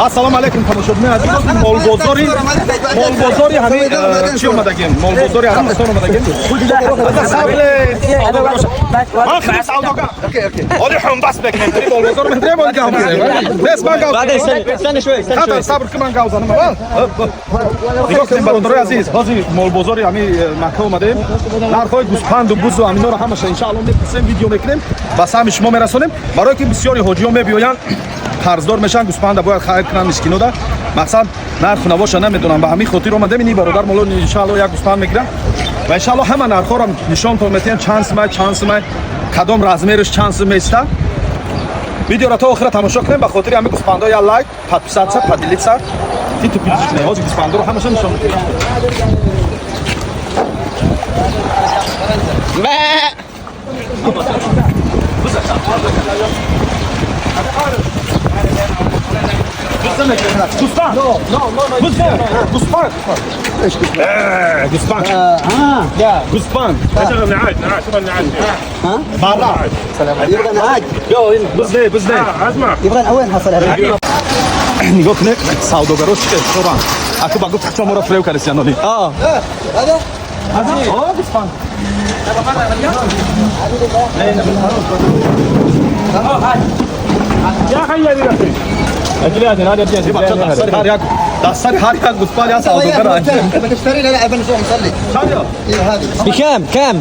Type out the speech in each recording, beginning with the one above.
Ассалому алайкум, тамошобинони азиз. Молбозори ҳамин чӣ омадагем? Молбозори Арабистон омадагем. Сабре ман хеле савдогар. Оли ҳамбас мекунем. Молбозор медрем, оли гав мезанем. Бес ман гав. استنى شوي استنى Хатар сабр ки ман гав занам аввал. Нигоҳ кунем, бародарои азиз, ҳозир молбозори ҳамин Макка омадем. Нархҳои гӯспанду бузу ҳаминҳоро ҳамаша иншаалло мепурсем, видео мекунем, ба саҳми шумо мерасонем. Барое ки бисёри ҳоҷиён мебиёянд, қарздор мешаванд, гӯспанда бояд хайр кунанд мискинода. Мақсад нарху навоша намедонам, ба ҳамин хотир омадем. Ини бародар моло иншаалло як гӯспанд мегирам ва иншаалло ҳама нархҳоро нишонтон метиҳем, чанд сумай, чанд сумай, кадом размераш чанд сум места. Видеоро то охира тамошо кунем. Ба хотири ҳамин гӯспандо я лайк, подписаться, поделиться. Титу пилиш. Ҳозир гӯспандоро ҳамаша нишон медиҳем. Гӯспанд. Гӯспанд. Гӯспанд. Гӯспанд. Гӯспанд. نعاج نعاج شوف النعاج. Бара. يبغى نعاج. Бузне, бузне. اسمع. يبغى وين حصل هذا؟ Нигоҳ кунед, савдогаро чӣ хӯранд. Аку ба гуфт чо моро фиреб кардисиян оли. هذا О, гӯспанд. يا اخي يا اخي. Дар сари ҳар як гӯспанд як савдогар аст. تبى تشتري؟ لا لا، بنروح نصلي. ايوه هذه. بكام كام؟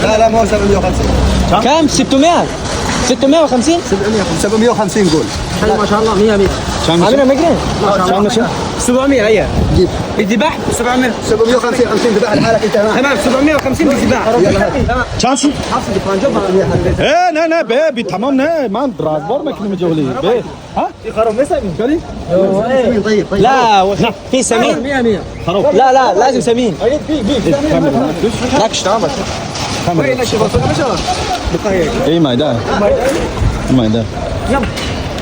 لا لا، مو 750. كام؟ 600 650. 750 قول. ما شاء الله، 100 100. عاملها مجري. Чанд меша? 700 هي. جيب. الذبح 700. 750 50 ذبح لحالك انت هناك. تمام، 750 بالذبح. Чанд сум? Э, не, не, бе, би тамом не. Ман разбор мекунем ҷоли. Бе. Ҳа? سمين، طيب طيب. لا، في سمين. 100 100. لا لا، لازم سمين. لكش. Эй, майда. Майда.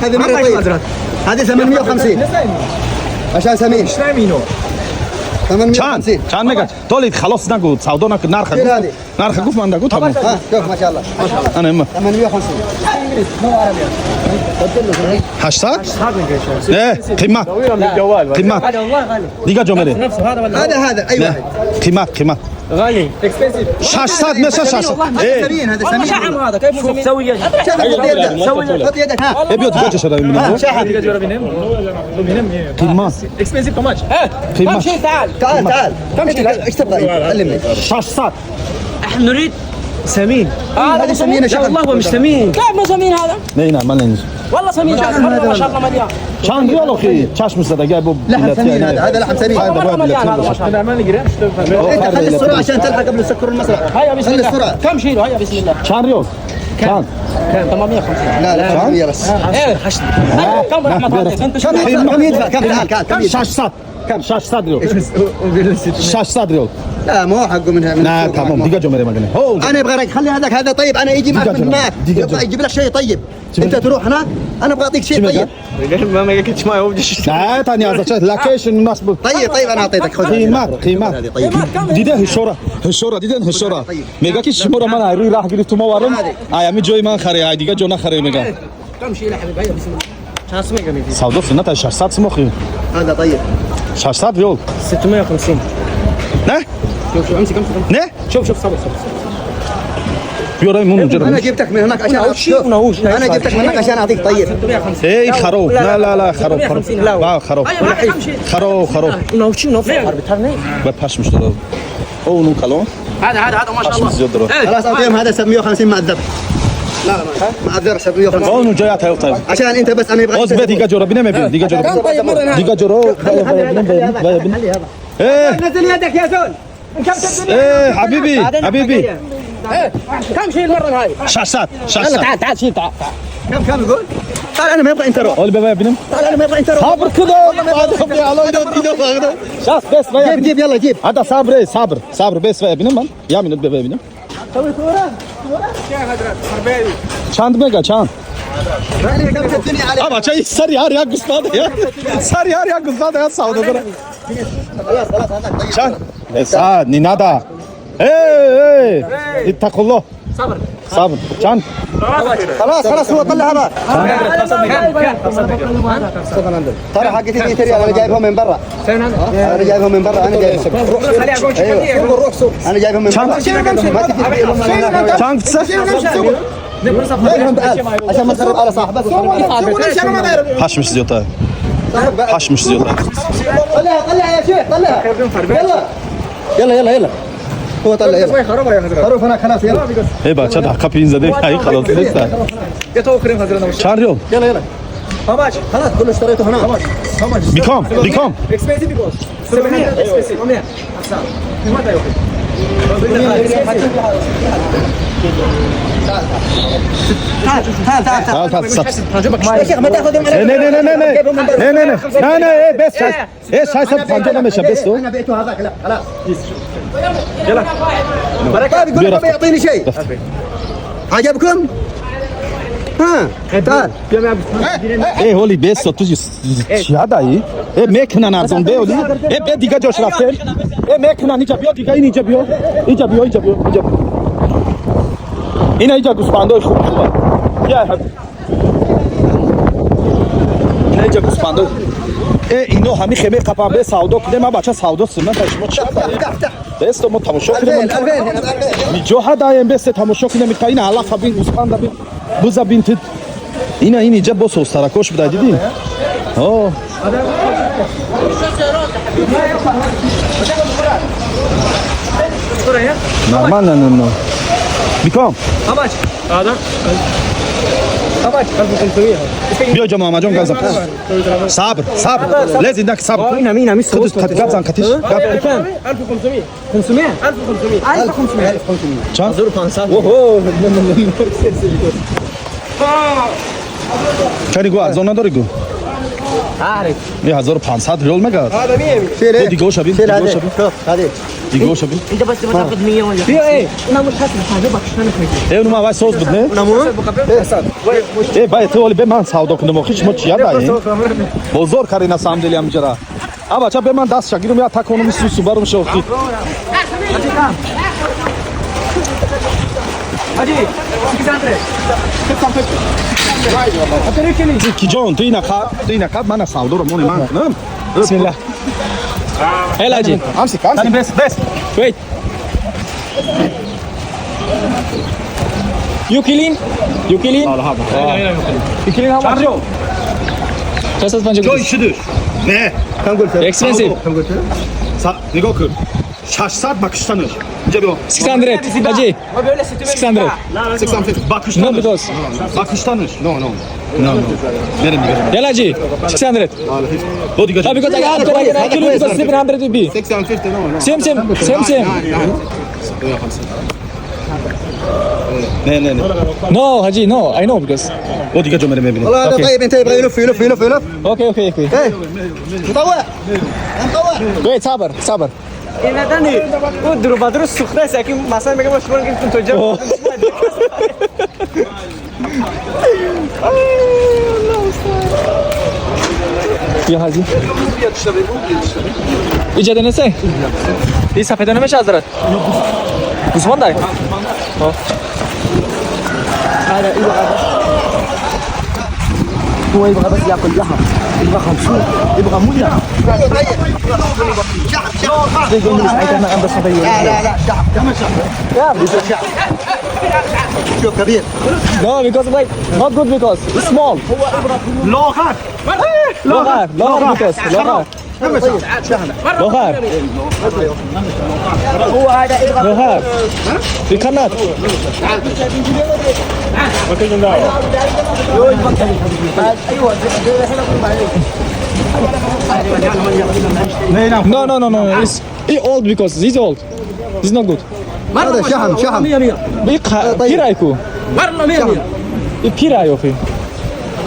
هذه مره طيب، هذه 850 عشان سمين. Чанд? 850. Чанд мега? Толид халос нагу, савдо наку, нарха Бир гуфт. ҳади. Нарха гуфт, ман дагу тамом. ها شوف، ما شاء الله. Ана има. 850. 800? Не, қимат. Қимат. Дига ҷо мере. هذا هذا اي واحد. Қимат, қимат. غالي. 600 меша 600. هذا Э, سمين، هذا سمين. شحم هذا كيف سمين؟ سوي شوف، حط يدك، حط يدك، ها. э, биё дига ҷо шада мебинам. شحم. Қимат. Қимат. شيل، تعال. تعال تعال، ايش تبغى انت؟ علمني. 600. احنا نريد سمين. هذا سمين. لا. شحم. والله هو مش سمين. كيف مو سمين هذا؟ Не, ина, ман не. والله سمين هذا، مره ما شاء الله مليان. Чанд риал охи? Чашм задага бо. لحم سمين هذا، هذا لحم سمين. مره مليان هذا، ما شاء الله. انت خلي السرعه عشان تلحق قبل يسكر المزرعه. هيا بسم خلي الله. السرعه. كم شيلو؟ هيا بسم الله. Чанд риал? Чанд? 850. لا لا، 800 بس. ايه، كم رحمة الله انت؟ شو؟ كم كم يدفع؟ كم؟ تعال تعال، كم يدفع؟ 600. كم؟ 600 риал. 600 риал. لا، مو حقه منها من На, السوق. тамом, дига ҷо мерем агане. Ҳо. انا ابغى رأيك. خلي هذاك، هذا طيب، انا يجي معك من هناك. دقيقة. يبغى يجيب لك شيء طيب، انت تروح هناك، انا ابغى اعطيك شيء شو طيب. Не, тани аз ча локейшн нас бу. طيب طيب، انا اعطيتك، خذ. Қимат, қимат. هذه طيب. Дида ҳишора, ҳишора диден ҳишора. Мега ки шуморо ман ай рӯи раҳ гирифтум оварам. Ай ами ҷои ман харе, ай дига ҷо нахаре мега. كم شيل يا حبيبي؟ هيا بسم الله. Савдо суннат ай 600 сум охи. هذا طيب. 600 риал. 650. Не? شوف شوف، امسك امسك. Не? شوف شوف، صبر صبر. Биёрай мун انا ҷаро. جبتك من هناك عشان شوف، انا جبتك من هناك عشان اعطيك طيب. 650. Эй, хароб. На, ла, ла, хароб, хароб. Ва, хароб. هيا كم شيل؟ Хароб, хароб. Ба пашмш дорад. О, ну калон. هذا هذا هذا، ما شاء Пашм الله. зиёд дорад. خلاص، اعطيهم هذا 750 مع الذبح. لا لا، مع الذبح 750. О, ну ҷоя тайёр тайёр. عشان انت بس، انا يبغى Оз бе дига ҷора бинем, бин дига ҷора. Дига ҷоро. Бая бин. Э, نزل يدك يا زول. كم تبدو؟ э, ҳабиби, ҳабиби. كم شيل المره هاي؟ 600, يلا. 600. تعال تعال، شيل، تعال. كم كم يقول؟ تعال، انا ما يبغى انت روح. Оли бе бинем. تعال، انا ما يبغى انت روح. Сабр кунам. Шас бес вая. جيب جيب، يلا جيب. Ада сабре, сабр, сабр бес вая бинем ман. Я минут бе бинем. Чанд мега, чанд? كم تدني عليك؟ А бача, сари ҳар як гӯспанд я. Сари ҳар як гӯспанд я савдогар. خلاص خلاص، هذاك طيب. Чанд? Э, са, не надо. Эй, эй, иттақуллоҳ. صبر. Сабр. Чанд? خلاص خلاص هو طلع هذا. ترى حقتي 100 ريال انا جايبهم من برا. انا جايبهم من برا، انا جايبهم. ايوه انا جايبهم من برا. ما تجي تبيعهم من هناك. Чанд фиса? جايبهم ب 1000 عشان ما تخرب على صاحبك. Ҳашмиш зиёдтар. Ҳашмиш зиёдтар. طلعها طلعها يا شيخ طلعها. يلا يلا يلا يلا هو طلع يلا. خروف هناك خلاص يلا. Э бача, дар қапи ин заде ай халос неста. Чанд риёл? يلا يلا. خلاص كله اشتريته هناك. بكام؟ بكام؟ تعال تعال تعال تعال صبر. يا شيخ ما تاخذهم. Не не не не не не не не не не э бес э 650 намеша бес то. انا بعته هذاك لا خلاص. يلا طيب يقول لك ما يعطيني شيء. عجبكم؟ ها تعال. Э ҳоли бес то ту чиадаи? Э мекунан арзон бе оли. Э бе дига ҷош рафтем. Э мекунан иҷа биё дига ин иҷа биё. Иҷа биё иҷа биё иҷа биё. Ина иҷа гӯспандои хуб хуба. Бия ина иҷа гӯспандои. Э ино ҳами хеме қапан бе савдо кунем а бача савдо симан та шумо чиадаи? Бес то мо тамошо кунем. 2000 2000 هنا 2000. Миҷо ҳадаем бесте тамошо кунем ка ина алафа бин гӯспанда бин буза бин тит. Ина ин иҷа бо состаракош буда дидӣ? О нормально не не. بكام؟ هذا Биё ҷо Муҳаммадҷон гап зан. Сабр, сабр. Лез инак сабр. Худус гап зан қатиш. Гап. 1500 500 1500 1500. Чанд? 1500. Оҳо. Чари гу арзон надори гу? عارف. 1500 риёл мегад. شيل ايه؟ ديگوشا بин, شيل ديگوشا هذه бин. شوف هذه. Дигоша бин. انت بس تبغى تاخذ 100 ولا فيه ايه؟ انا مش حاسب حاجبك عشان Э нума вай соз буд не? Э бай ту оли бе ман савдо кунам охи шумо чия даи? Бозор кари на самом деле ҳамҷара. А бача бе ман даст шагирум я таконум сусу барум шохи. حاجي 600. Ки ҷон ту ина қаб, ту ина қаб мана савдоро мони ман кунам. بسم الله. هلا حاجي. امسك امسك. بس بس. Wait. You killing? You killing? You killing how Чанд much? риёл? 650. Ҷои шудуш. Не. كم قلت؟ Expensive. كم قلت؟ Нигоҳ кун. 600 ба куштанаш. Инҷа биё. 600. Haji. 600. Ба No куштанаш. because. Ба куштанаш. No, no. No, no. Мерем дига. Yalla Haji. 600. Бо дига. No because I after I can kill you because 700 will be. 650 no no. Same same same same. Не не не. No Haji no I know because. Бо дига ҷо мерем мебинем. والله هذا Okay. طيب انت يبغى يلف يلف يلف يلف. Okay okay okay. ايه مطوع مطوع. Wait صبر صبر. ندانی او درو بدرو سوخته است که مثلا میگم شما رو گرفتم تو جا. Ya Haji. İcade nese? İyi safedene mi hazret? Usman dayı. هو يبغى بس ياكل لحم يبغى 50 يبغى 100. لا لا لا شعب شعب شوف كبير. No because like not good because it's small. Лоғар. Logar, logar because logar. Logar. Logar. We cannot. Не на. No no no no. It's it old because this old. This is not good. هذا شحم شحم. بيرايكو. مره 100. بيرايو في.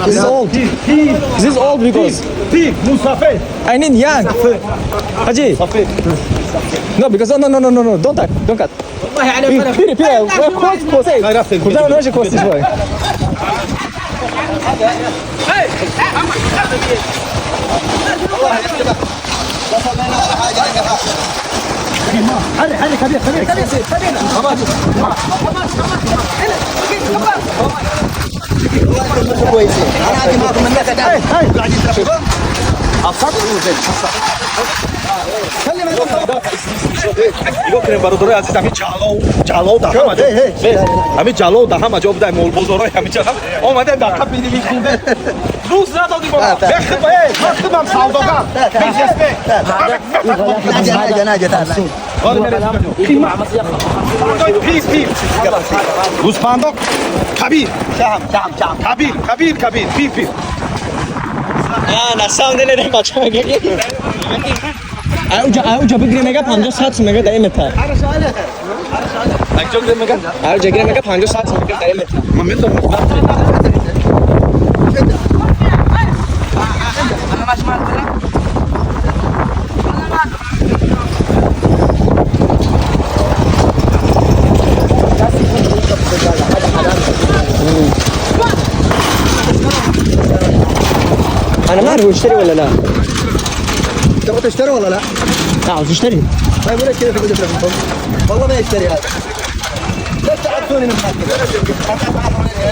This is old. This is old because Пик мусафед. I need young. Haji. Сафед. No because no no no no no don't cut don't cut. والله على Piri piri. Cost cost. Хай рафтем. Куда ноже cost швай. والله يا شباب وصلنا على حاجه. كويسين. انا عندي معكم من нигоҳ кунем, бародарои азиз, ҳамин ҷалов дар ҳама ҷо, ҳамин ҷалов дар ҳама ҷо буда, молбозорҳои ҳамин ҷо омадем, дар қапи рӯз надодим. Ман худам савдогар, бизнесмен. Пир пир гӯспандо кабир кабир кабир кабир пир пир. На самом деле, бача мега, ауҷа бигире, мега 50 сад мега дар метр. Акҷо гире мега? Ауҷа гире, мега 50 сад мега дар метр. Ман медонам. انا ما اعرف هو يشتري ولا لا. تبغى تشتري ولا لا؟ لا، عاوز يشتري. طيب ولا كذا تقول لكم والله ما يشتري هذا. ليش تعبتوني من كذا؟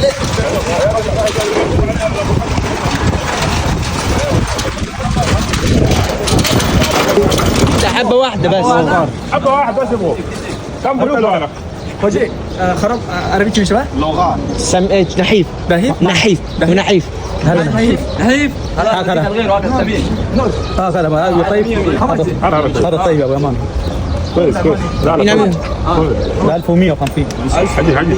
ليش؟ ده حبه واحده بس. حبه واحده بس يبغوا كم قلت له انا؟ حاجي خراب عربي چی میشه؟ لوغان. سم ايش نحيف. نحيف؟ نحيف ونحيف. نحيف نحيف. هكذا هذا طيب، هذا طيب يا ابو امان. كويس كويس. لا لا. نعم. 1150. حجي حجي.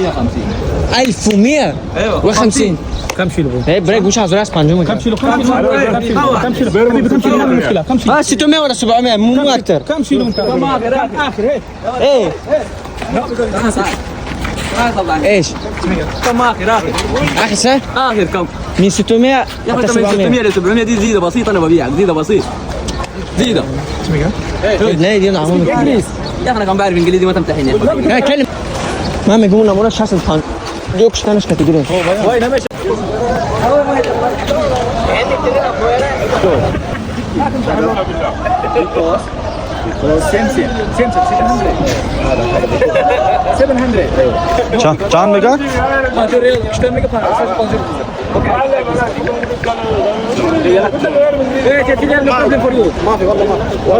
1150. كم شيلو؟ ايه بريك وش عاوز راس بانجو. كم شيلو؟ كم شيلو؟ كم شيلو؟ كم شيلو؟ حبيبي كم شيلو؟ ما في مشكله، كم شيلو؟ اه 600 ولا 700، مو اكثر. كم شيلو انت؟ اخر هيك. ايه ايش؟ كم اخر اخر؟ اخر سنه؟ اخر كم؟ من 600 يا اخي حتى انت من 700. 600 ل 700 دي زياده بسيطه، انا ببيعك زياده بسيط زياده. لا دي نعم. يا اخي انا كان بعرف انجليزي، ما تمتحني. لا كلم ما مجموعة مولاش حسن خان دوكش تانش كاتيجوري. Чанд мега?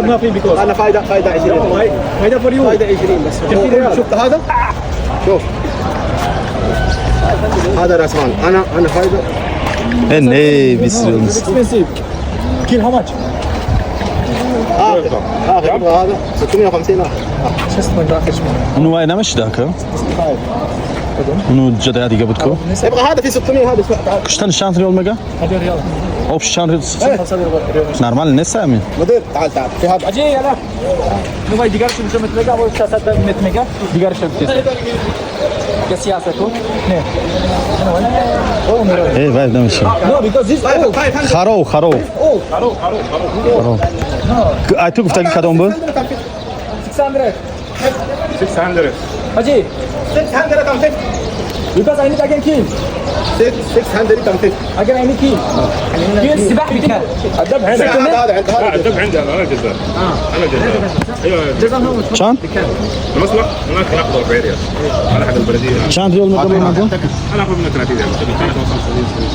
ما في because انا فايده فايده 20. فايده for you. فايده 20 بس. شفت هذا؟ شوف هذا راس مال، انا فايده. Не бисёр. Expensive. Kill how much? اخر اخر ابغى هذا 650 اخر. Ну вай намешидака, ну ҷадая дига буд ку. ابغى هذا في 600 هذا، اسمع تعال. Куштани чанд риёл мега? Об чанд риёл нормал нест ами. مدير تعال تعال في هذا. اجي يلا نوای دیگرش میشه مت مگا و 600 مت مگا دیگرش بتست سیاستو نه. Э вай намеша. No, because this old. Харов харов харов. Ай ту гуфтаги кадом буд? 600. 600. حاجی 650. Because I need again kill. 650. Again I need kill. Kill سباح بكام؟ الذبح هنا. هذا عند لا هذا. الذبح عندي انا، انا جزار. انا جزار، ايوه. Чанд? المصلح هناك ناخذ 40 ريال على حق البلديه. Чанд риёл мега меҳмонҷон? انا اخذ منك 30 ريال.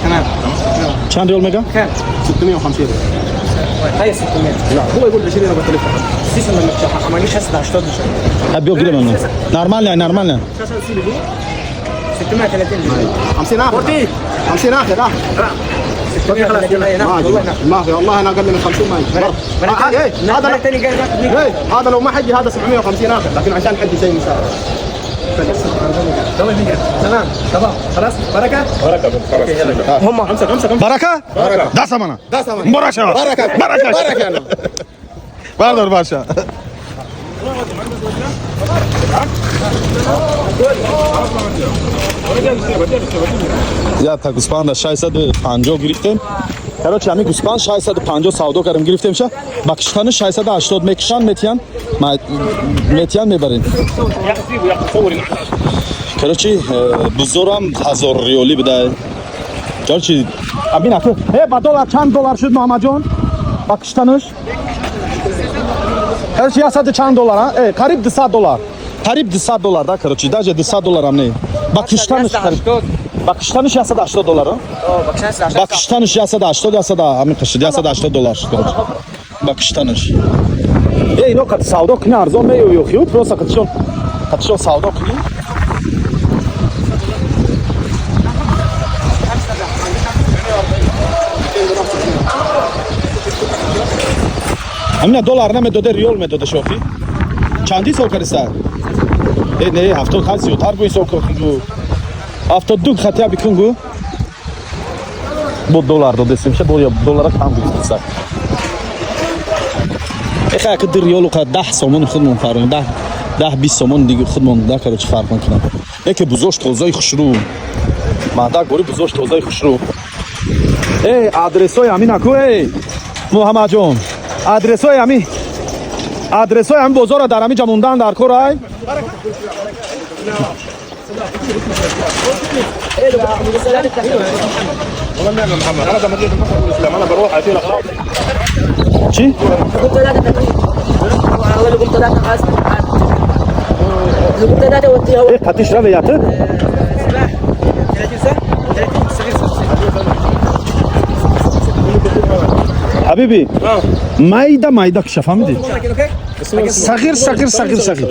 تمام. Чанд риёл мега? 650. هاي 600. لا هو يقول 20، انا بختلف. 600 ما 680. Ҳа биё гирем ано. Нормально, нормально. 630. 50 اخر 50 اخر اخر. 630. ما أجي. ما في والله، انا اقل من 50 ما يجي. إيه، هذا الثاني قال إيه، هذا لو ما حجي هذا 750 اخر، لكن عشان حجي شيء مساعد. تمام تمام خلاص بركه. بركه خلاص. هم امسك امسك امسك. Барака? Даса мана. Муборак шавад. بركه. Барака. بركه انا. Бардор барша. Як та гӯспанда 650 гирифтем. Короче, ҳамин гӯспанд 650 савдо кардем, гирифтем ша. Ба киштани 680 мекушанд, метиян, метиян мебарем. يا اخي سيبه يا اخي صوري. Короче, бузорам 1000 риёлӣ буда. Короче, абин аку. Э, ба доллар чанд доллар шуд, Муҳаммадҷон? Ба киштанаш? Короче, 100 чанд доллар, а? Э, қариб 200 доллар. Қариб 200 доллар, да, короче, даже 200 доллар ам не. Ба киштаниш қариб. Ба киштаниш 180 доллар, а? Ба киштаниш 180, 100 ҳамин қишид, 180 доллар шуд, короче. Ба киштаниш. Э, ино қад савдо кунӣ арзон меёвӣ ё хиё, просто қадшон савдо кунӣ. Ҳамина доллар намедоде, риёл медоде шохӣ. Чандӣ сол кардиса? Э, не, 70 хай зиёдтар гӯ ҳисоб кун гӯ. 72 хатия бикун гӯ. Бо доллар додесимша, бо доллара кам гирифтиса. Эхай ака ду риёлу қа 10 сомон худмон фарқ 10 10 20 сомон диги худмон да короче фарқ мекунам. Яке бузош тозаи хушрӯ. Мада гори бузош тозаи хушрӯ. Эй, адресои ҳамин аку, эй. Муҳаммадҷон. Адресои ҳамин бозорро дар ҳамин ҷа мондан дар кор ай. والله يا محمد انا لما جيت الاسلام انا بروح اشيل اغراض. Чӣ? Э, қатиш раве ятӣ? Ҳабиби, майда майда киша, фаҳмидӣ? Сағир, сағир, сағир, сағир.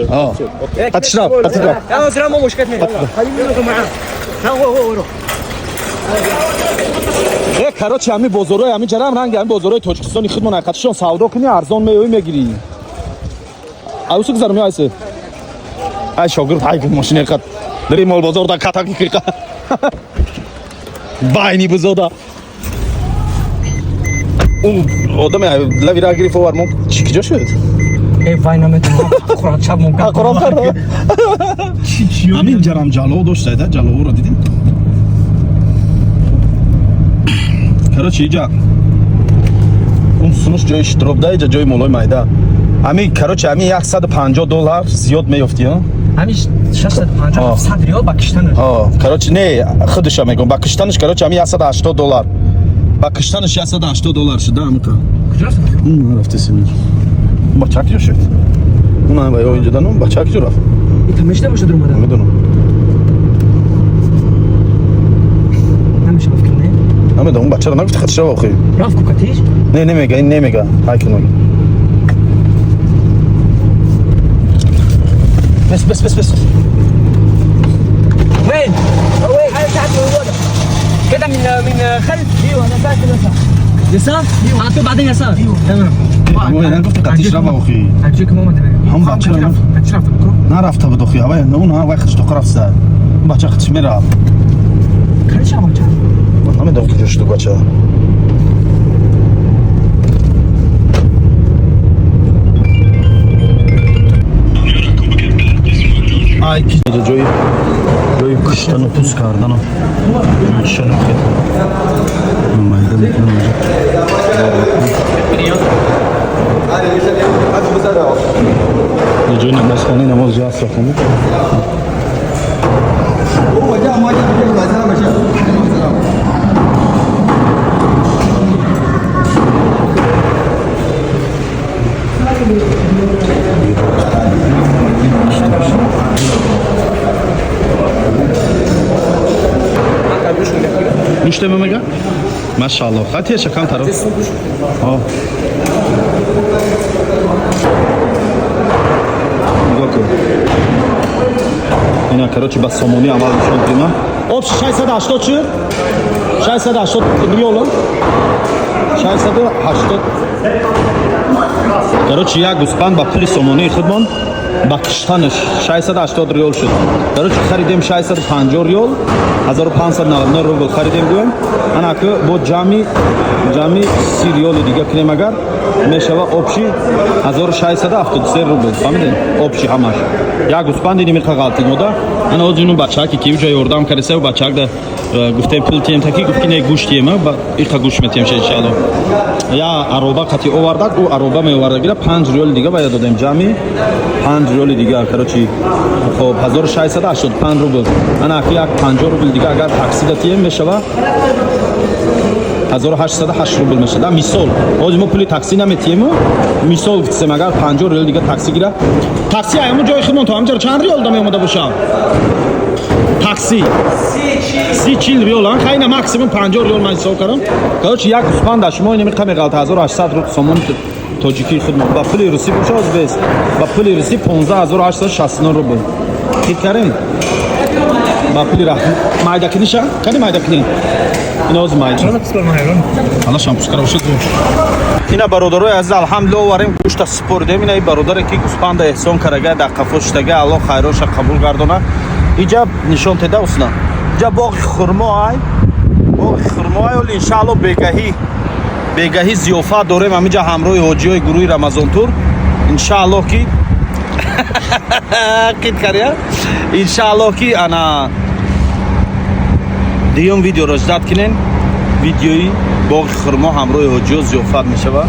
Қатиш рав, қатиш рав. Э, короче, ҳамин бозорҳои ҳамин ҷарам ранги ҳамин бозорҳои Тоҷикистони худмон ай қатишон савдо кунӣ арзон меёӣ мегирӣ. Аюсу гузарам ё айсе? Ай шогирд, ай мошине қат. Дари молбозор да катаки қиқа. Байни бузода. Он одаме лави ра гирифт овар мо чӣ киҷо шуд? Э, вай наметавонам. Қуръон чап мумкин. Қуръон карда. Ҳамин ҷарам ҷалов дошта, да ҷаловро дидем. Короче, иҷа он сунуш ҷои шитроп да, иҷа ҷои молои майда. Ҳамин, короче, ҳамин 150 доллар зиёд меёфтӣ, а? Ҳамин 650 700 риёл ба киштанаш. Короче, не, худиша мегӯм, ба киштанаш, короче, ҳамин 180 доллар. Ба киштанаш 180 доллар шуд, да, ҳамиқа. Куҷост? Рафтесим. Бача киҷо шуд? Уна ба ё инҷо данум, бача киҷо рафт? Ин мешта бошад омада. Намедонам. Намеша фикр не? Намедонам, бачаро нагуфти хатша охи. Рафт ку катиш? Не, немега, ин немега. Ҳай кун. بس بس بس بس. وين؟ وين؟ انا تحت موجودة كده من خلف. ايوه انا تحت يسار. يسار؟ على طول بعدين يسار. تمام. انا گفت قطیش رفت آخی. هرچی که ما هم بچه رفت نرفته بود آخی. هوای اون هوای خودش تو رفت سر. بچه خودش میرفت. خیلی شما بچه. نمیدونم کجا شد بچه. ай ки ҷои ҷои куштану пӯст кардану ҷои шану хел майда мекунам инҷо. Ҷои намозхона, намоз ҷо аст хона. Гӯште мемега? Машаалло. Хатия шакам таро. Нигоҳ кун. Ина, короче, ба сомонӣ аввал нишон дима. Об 680 шуд? 680 риёл? 680. Короче, як гӯсфанд ба пули сомонии худмон ба киштанаш 680 риёл шуд. Короче, харидем 650 риёл, 1599 рубл харидем гӯем. Ана ки бо ҷамъи 30 риёли дига кунем агар мешава общий 1673 рубл. Фаҳмидем? Общий ҳамаш. Як гӯсфанди нимиқа ғалтид мода. Ана оз ину бачаки ки уҷа ёрдам кардеса, бачак да гуфтем пул тием таки гуфт ки не гӯшт тием, ба иқа гӯшт метием иншаалло. Я ароба қати овардак, ӯ ароба меоварда гира 5 риёли дига бая додем ҷамъи 5 риёли дига, короче, хоб 1685 рубл. Ана аки як 50 рубл дига агар такси да тием мешава 1808 рубл мешад. Мисол, ҳозир мо пули такси наметиҳему, мисол гуфтем, агар 50 риёл дига такси гира, такси ҳамун ҷои худмон то ҳамҷаро чанд риёл да меомада бошам? Такси 30-40 риёл, ан хайна, максимум 50 риёл ман ҳисоб кардам. Короче, як гӯспанд дар шумо инами қамеғалта 1800 сомон тоҷикии худмон. Ба пули русӣ боша, оз бес, ба пули русӣ 15 869 рубл. Хит карем, ба пули раҳ майдакиниша кани, майдакини иноз майда ана шампускара бошад. Ина, бародарои азиз, алҳамдулилла, оварем, гӯшта супоридем. Ина, и бародаре ки гӯспанда эҳсон карага, дар қафо шидага, Аллоҳ хайроша қабул гардона. Иҷа нишон теда, усна, иҷа боғи хурмо ай, боғи хурмо ай. Оли, иншаалло, бегаҳӣ бегаҳӣ зиёфат дорем ҳамиҷа ҳамроҳи ҳоҷиҳои гурӯҳи Рамазонтур, иншааллоҳ ки қит каря, иншааллоҳ ки ана дуюм видеоро ждать кинен. Видеои боғи хурмо ҳамроҳи ҳоҷиҳо зиёфат мешавад.